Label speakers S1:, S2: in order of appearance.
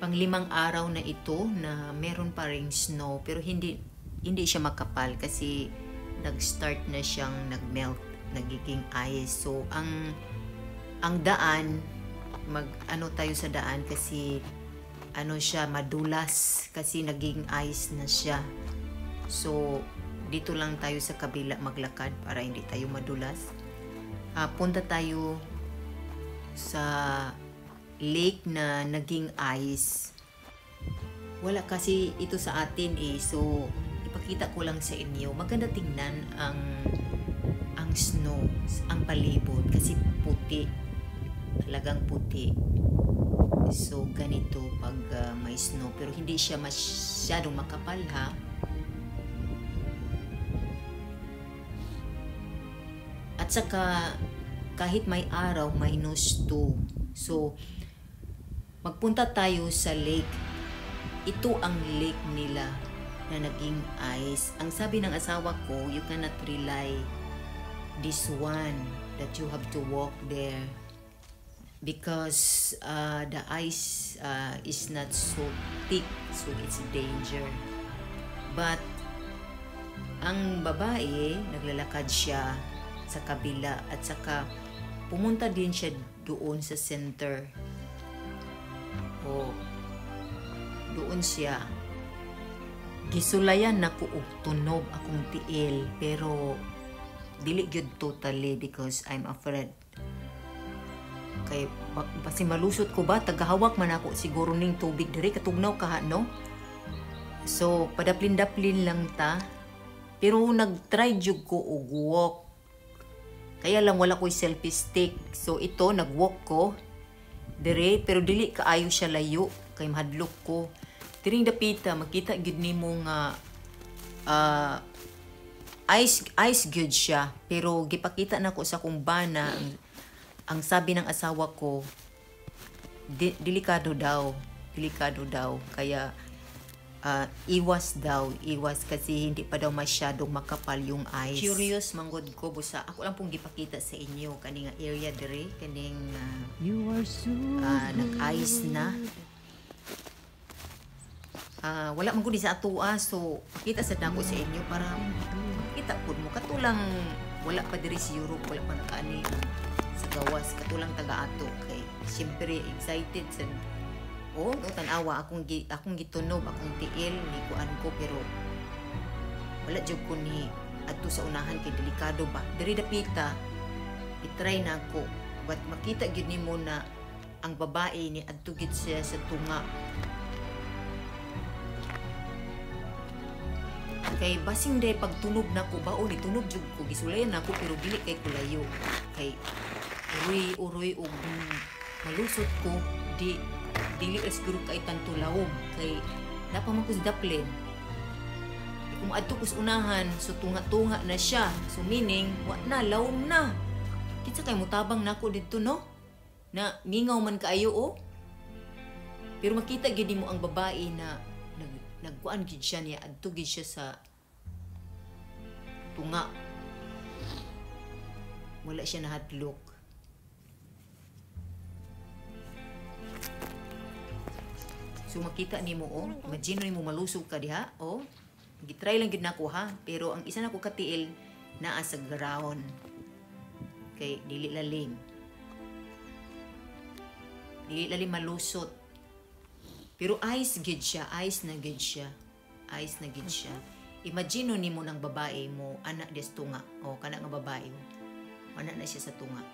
S1: Panglimang araw na ito na meron pa ring snow, pero hindi hindi siya makapal kasi nag-start na siyang nag-melt, nagiging ice. So ang daan, mag ano tayo sa daan kasi ano siya, madulas kasi naging ice na siya. So dito lang tayo sa kabila maglakad para hindi tayo madulas. Punta tayo sa lake na naging ice. Wala kasi ito sa atin eh. So, ipakita ko lang sa inyo. Maganda tingnan ang snow, ang palibot kasi puti. Talagang puti. So, ganito pag may snow. Pero hindi siya masyadong makapal ha. At saka, kahit may araw, -2. So, magpunta tayo sa lake. Ito ang lake nila na naging ice. Ang sabi ng asawa ko, you cannot rely this one that you have to walk there because the ice is not so thick, so it's a danger. But ang babae, naglalakad siya sa kabila at saka pumunta din siya doon sa center. O, doon siya. Gisulayan na ko og tunob akong tiil, pero dili gyud totally because I'm afraid. Kay basi malusot ko ba, tagahawak man ako siguro ning tubig diri, katugnaw ka no? So padaplin-daplin lang ta. Pero nag-try jud ko og walk. Kaya lang wala ko'y selfie stick. So ito, nag-walk ko dire, pero dili kaayo siya layo kay mahadlok ko. Diring dapita makita gyud nimo nga ice gyud siya, pero gipakita nako sa akong bana, ang sabi ng asawa ko, delikado daw, delikado daw, kaya iwas daw, iwas kasi hindi pa daw masyadong makapal yung ice. Curious manggod ko busa ako lang pong gipakita sa inyo kani nga area dire kaning
S2: You are so
S1: nag-ice na. Wala man gud sa atoa, so pakita sad nako sa inyo para makita pud mo katulang wala pa diri sa Europe, wala pa nakaani sa gawas, katulang taga ato kay syempre excited sad. Oh, no, tan-awa akong gitunob, akong tiil ni kuan ko, pero wala jud ko ni adto sa unahan kay delikado ba. Diri dapita i-try na ako, but makita gyud nimo na ang babae ni adto gyud siya sa tunga. Kay basing day pagtunob nako ba, o ni tunob jud ko, gisulayan nako pero dili kay kulayo. Kay uroy-uroy og malusot ko, di dili ra siguro kay tanto lawom kay napa man ko sa daplin. Kung adto ko sa unahan, so tunga-tunga na siya. So meaning wa na, lawom na. Kinsa kay mutabang nako didto no? Na mingaw man kaayo o. Pero makita gyud nimo ang babae na nagkuan gyud siya niya, adto gyud siya sa tunga. Wala siya nahadlok. So makita nimo oh, imagine nimo malusog ka diha oh. Gitry lang gyud nako ha, pero ang isa nako katiil naa sa ground. Kay dili lalim. Dili lalim malusot. Pero ice gyud siya, ice na gyud siya. Ice na gyud siya. Imagine nimo nang babae mo ana des tunga. Oh, kana nga babae. Ana na siya sa tunga.